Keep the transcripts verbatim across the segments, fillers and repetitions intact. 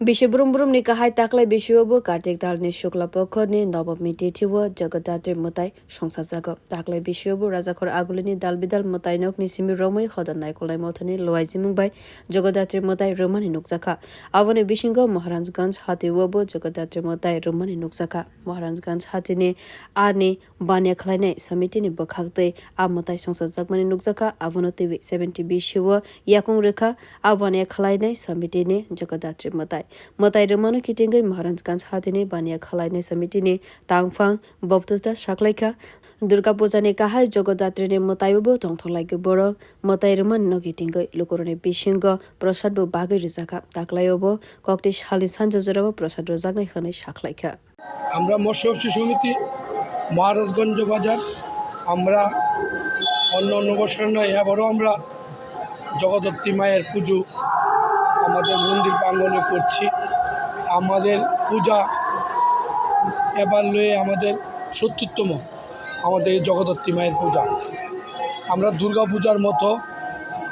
Bisi brum brumni kahai taklai bisio bo Kartik dalni Shukla Pokhorni Nobami tithi o Jagadhatri mwtai songsajago. Taklai bisio bo Rajakhor Agulini dal bidal mwtai nokni simi romwi hoda naikolnai mothani luaijimung bai Jagadhatri mwtai rwmani nukjakha. Aboni bisingo Maharajganj hati o bo Jagadhatri mwtai rwmani nukjakha. Maharajganj hatini ani baniya khlainai samitini bwkhak twi a mwtai songsajakmani nukjakha. Abono twiwi seventy B C o yakung rwkha a baniya khlainai samitini Jagadhatri mwtai. Mwtai rwmano kitingwi Maharajganj hatini baniya khlainai samitini tangphang Bobtus da saklaikha. Durga Pujani kahai Jagadhatrini mwtaio bo tongthok laigwi borok mwtai rwmani no kitingwi lukurokni bisingo prosad bo bagwi rwjakha. Taklaio bo kokti salni sanja jorao prosad rwjaknai hwnwi saklaikha. আমরা মৎস্যব্যবসায়ী সমিতি, মহারাজগঞ্জ বাজার, আমরা অন্য অন্য বছর নয়, এবারও আমরা জগদ্ধাত্রী মায়ের পুজো আমাদের মন্দির প্রাঙ্গণে করছি। আমাদের পূজা এবার লয়ে আমাদের সত্তরতম আমাদের এই জগদ্ধাত্রী মায়ের পূজা। আমরা দুর্গা পূজার মতো,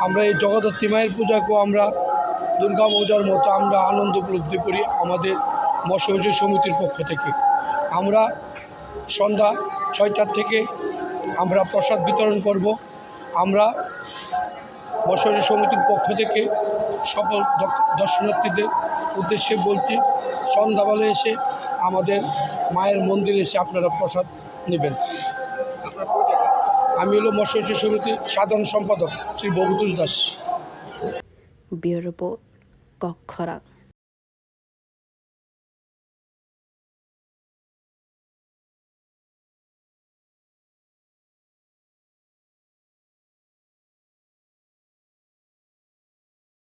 আমরা এই জগদ্ধাত্রী মায়ের পূজাকেও আমরা দুর্গা পূজার মতো আমরা আনন্দ উপলব্ধি করি আমাদের মৎস্যব্যবসায়ী সমিতির পক্ষ থেকে। আমরা সন্ধ্যা ছয়টার থেকে আমরা প্রসাদ বিতরণ করব। আমরা মৎস্যব্যবসায়ী সমিতির পক্ষ থেকে সকল দক-, দর্শনার্থীদের উদ্দেশ্যে বলছি, সন্ধ্যাবেলা এসে আমাদের মায়ের মন্দিরে এসে আপনারা প্রসাদ নেবেন। আপনার পরিচয়টা? আমি হলো মৎস্যব্যবসায়ী সমিতির সাধারণ সম্পাদক শ্রী ববুতুষ দাস। Bureau Report, Kokkhorang.